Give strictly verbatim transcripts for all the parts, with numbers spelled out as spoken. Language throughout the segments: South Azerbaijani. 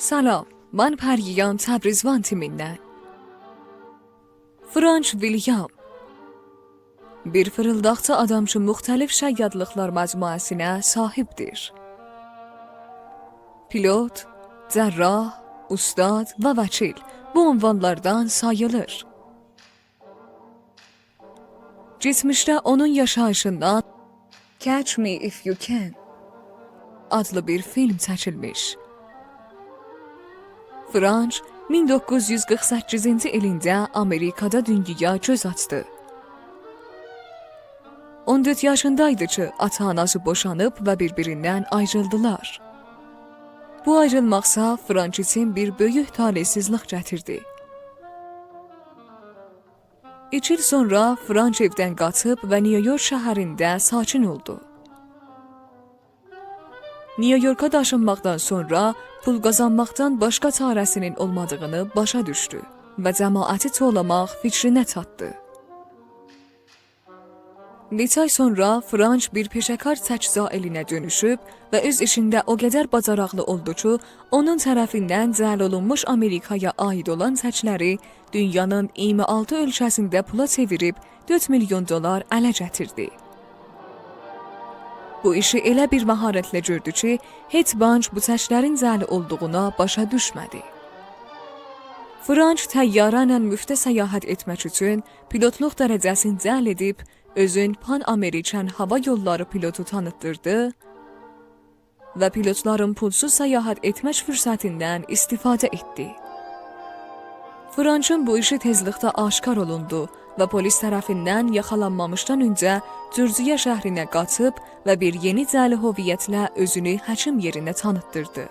سلام، من پری‌ام تبریز وان تیمیندن. فرانک ویلیام. بیر فیریلداقچی آدام کی، مختلف شیادلیقلار مجموعه‌سینه صاحیبدیر. پیلوت، جراح، اوستاد و وکیل بو عنوانلاردان ساییلیر. کئچمیشده اونون یاشاییشیندان Catch Me If You Can آدلی بیر فیلم چکیلمیش. فرانک مین دوققوز یوز قیرخ سککیزینجی ایلینده آمریکادا دونیایا گؤز آچدی. اون دؤرد یاشیندایدی کی، آتا-آناسی بوشانیب و بیر-بیریندن آیریلدیلار. بو آیریلماقسا فرانک اوچون بیر بؤیوک طالع‌سیزلیک گتیردی. ایکی ایل سونرا فرانک ائودن قاچیب و نیویورک شهرینده ساکن اولدو. نیویورکا داشینماقدان سونرا پول قازانماقدان باشقا چاره‌سینین اولمادیغینی باشا دوشدو و جماعتی توولاماق فیکرینه چاتدی. نئچه آی سونرا فرانک بیر پئشه‌کار چک جاعلینه دؤنوشوب و اؤز ایشینده او قدر باجاریقلی اولدو کی، اونون طرفیندن جعل اولونموش آمریکایا عایید اولان چکلری دونیانین اییرمی آلتی اؤلکه‌سینده پولا چئویریب دؤرد میلیون دلار اله گتیردی. بو ایشی ائله بیر مهارتله گؤردو کی، هئچ بانک بو چکلرین جعلی اولدوغونا باشا دوشمه‌دی. فرانک طیاره ایله مفته سیاحت ائتمک اوچون پیلوتلوق درجه‌سینی جعل ائدیب، اؤزون پان آمریکن هاوا یوللاری پیلوتو تانیتدیردی و پیلوتلارین پولسوز سیاحت ائتمک فرصتیندن استفاده ائتدی. فرانکین بو ایشی تئزلیکده آشکار اولوندو و پلیس طرفیندن یاخالانمامیشدان اؤنجه جورجیا شهرینه قاچیب و بیر یئنی جعلی هویتله اؤزونو حکیم یئرینه تانیتدیردی.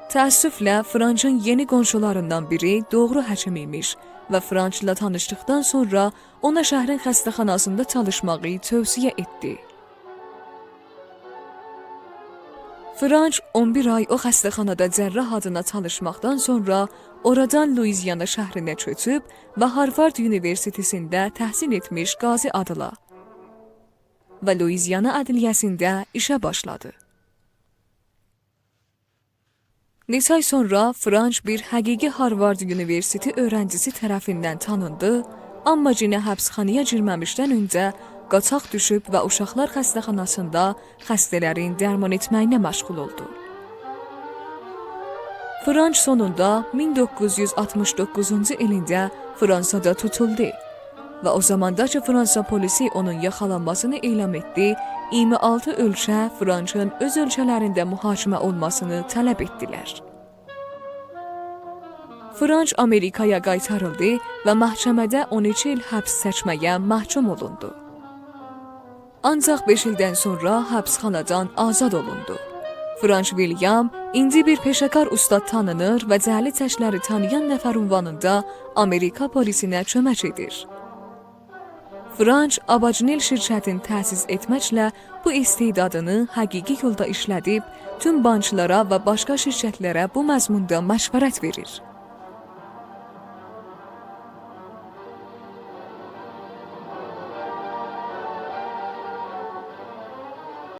تأسفله، فرانکین یئنی قونشولاریندان بیری دوغرو حکیم ایمیش و فرانکلا تانیشدیقدان سونرا اونا شهرین خسته‌خاناسیندا چالیشماغی توصیه ائتدی. فرانک اون بیر آی او خسته‌خانادا جراح آدینا چالیشماقدان سونرا اورادان لوئیزیانا شهرینه کؤچوب و هاروارد اونیوئرسیتئتینده تحصیل ائتمیش قاضی آدیلا و لوئیزیانا عدلیه‌سینده ایشه باشلادی. نئچه آی سونرا فرانک بیر حقیقی هاروارد اونیوئرسیتئتی اؤیرنجیسی طرفیندن تانیندی، آمما یئنه حبسخانایا گیرمه‌میشدن اؤنجه قاچاق دوشوب و اوشاقلار خسته‌خاناسیندا خسته‌لرین درمان ائتمه‌یینه مشغول اولدو. فرانک سونوندا مین دوققوز یوز آلتمیش دوققوزونجو ایلینده فرانسادا توتولدو و او زاماندا کی، فرانسا پلیسی اونون یاخالانماسینی اعلان ائتدی، اییرمی آلتی اؤلکه فرانکین اؤز اؤلکه‌لرینده محاکمه اولماسینی طلب ائتدیلر. فرانک آمریکایا قایتاریلدی و محکمه‌ده اون ایکی ایل حبس چکمه‌یه محکوم اولوندو. آنجاق بئش ایلدن سونرا حبسخانادان آزاد اولوندو. فرانک ویلیام ایندی بیر پئشه‌کار اوستاد تانینیر و جعلی چکلری تانییان نفر عنوانیندا آمریکا پلیسینه کؤمک ائدیر. فرانک آباجنیل شرکتین تأسیس ائتمکله بو استعدادینی حقیقی یولدا ایشله‌دیب، توم بانکلارا و باشقا شرکتلره بو مضموندا مشورت وئریر.